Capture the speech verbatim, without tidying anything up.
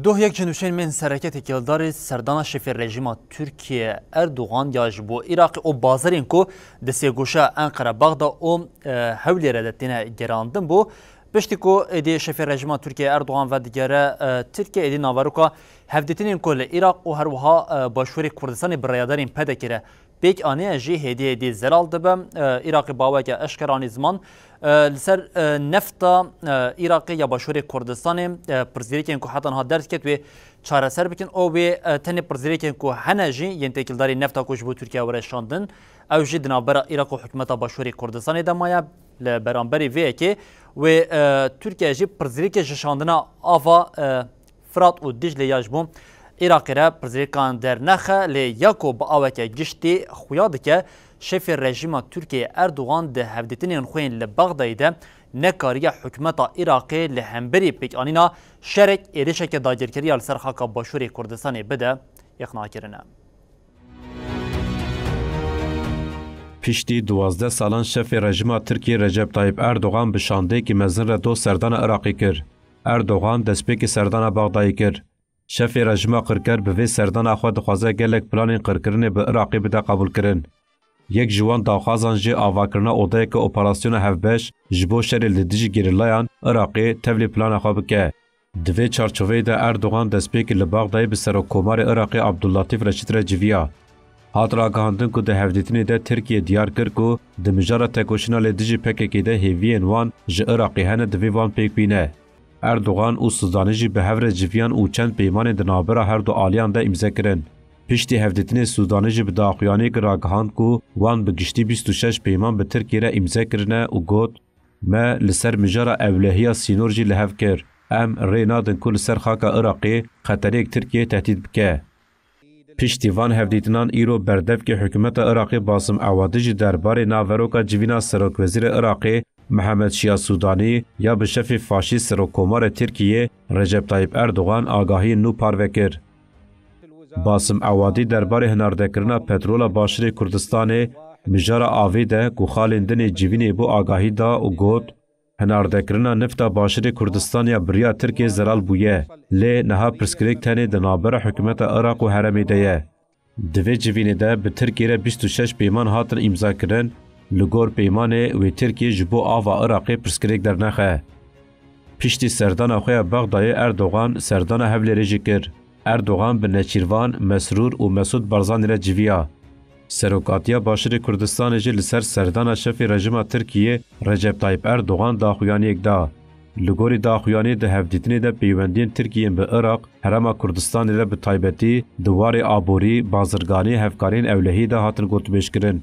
Doh yek ji nûşên min sereke têkildarî serdana şefê rejîma Tirkiye Erdogan ya ji bo Iraqê û bazirên ku di sêgoşa Enqere, Baxda û, e, Hewlêre de têne gerandin bû. Piştî ku êdî şefê rejîma Tirkiye Erdogan vedigere, e, Tirkiye, êdî naveroka hevdîtinên ku li Iraq û her wiha, e, başûrê Kurdistanê bi rêyadarên P D K re pêk aniye jî hêdî hêdî zelal dibe. E, Iraqê baweke eşkere anî ziman, e, li ser, e, nefta, e, Iraqê ya başûrê Kurdistanê, e, pirsgirêkên ku heta niha derdiket wê çareser bikin. Û wê, e, tenê pirsgirêkên ku hene jî yên têkildarî nefta ku ji bo Tirkiye were şandin, ew jî di navbera Iraq û hikûmeta başûrê Kurdistanê de maye. Li beramberî vê yekê wê, e, Tirkiye jî pirsgirêkê ji şandina ava, e, Firat û Diclê ya ji bo Iraqê re pirsgirêkan dernexe, lê ya ku bi aweke giştî xuya dike, şefê rejîma Tirkiyeyê Erdogan di hevdîtinên xwe yên li Bexdayê de nekariye hikûmeta Iraqê li hemberî pêkanîna şerek êrişeke dagirkeriya li ser xaka Başûrê Kurdistanê bide îqnakirine. Piştî duwazdeh salan şefê rejîma Tirkiyê Recep Tayyip Erdogan bi şandeyekî mezin re doh serdana Iraqê kir. Erdogan destpêkê serdana Bexdayê kir. Şefê rejîma qirker bi vê serdana xwe dixwaze gelek planên qirkirinê bi Iraqê bide qebûlkirin. Yek ji wan daxwazan jî avakirina odeyeke operasyona hevbeş ji bo şerê li dijî gerîlayan Iraqê tevlî plana xwe bike. Di vê çarçoveyê de Erdogan destpêkê li Bexdayê bi Serokkomarê Iraqê Abdullatîf Reşîd re civiya. Hat ragihandin ku di hevdîtinê de Tirkiye diyar kir ku di mijara tekoşîna li dijî P K K de hêviyên wan ji Iraqê hene, divê wan pêk bîne. Erdogan û Sûdanî jî bi hev re civiyan û çend peymanên di navbera her du aliyan de îmze kirin. Piştî hevdîtinê Sûdanî jî bi daxuyaniyek ragihand ku wan bi giştî bîst û şeş peyman bi Tirkiyê re îmze kirine û got, Me li ser mijara ewlehiya sînor jî li hev kir. Em rê nadin ku li ser xaka Iraqê xeteriyek Tirkiyeyê tehdît bike. Piştî van hevdîtinan îro berdevkê hikûmeta Iraqê Basim Ewadî jî derbarê naveroka civîna Serokwezîrê Iraqê Mihemed Şiya Sûdanî ya bi şefê faşîst Serokkomarê Tirkiyê Recep Tayyip Erdogan agahiyên nû parve kir. Basim Ewadî derbarê hinardekirina petrola Başûrê Kurdistanê, mijara avê de ku xalên din ê civînê bû agahî da û got, Hinardekirina nifta Başûrê Kurdistanê ya bi riya Tirkiyê zelal bûye, lê niha pirsgirêk tenê di navbera hikûmeta Iraq û herêmê de ye. Di vê civînê de bi Tirkiyê re bîst û şeş peyman hatin îmzakirin, li gor peymanê wê Tirkiye ji bo ava Iraqê pirsgirêk dernexe. Piştî serdana xwe ya Bexdayê Erdogan serdana Hewlêrê jî kir. Erdogan bi Neçîrvan, Mesrûr û Mesûd Barzanî re civiya. Serokatiya Başûrê Kurdistanê jî li ser serdana şefê rejîma Tirkiyê Recep Tayyip Erdogan daxuyaniyek da. Li gorî daxuyaniyê di hevdîtinê de peywendiyên Tirkiyê yên bi Iraq, Herêma Kurdistanê re bi taybetî di warê aborî, bazirganî, hevkariyên ewlehiyê de hatin gotûbêjkirin.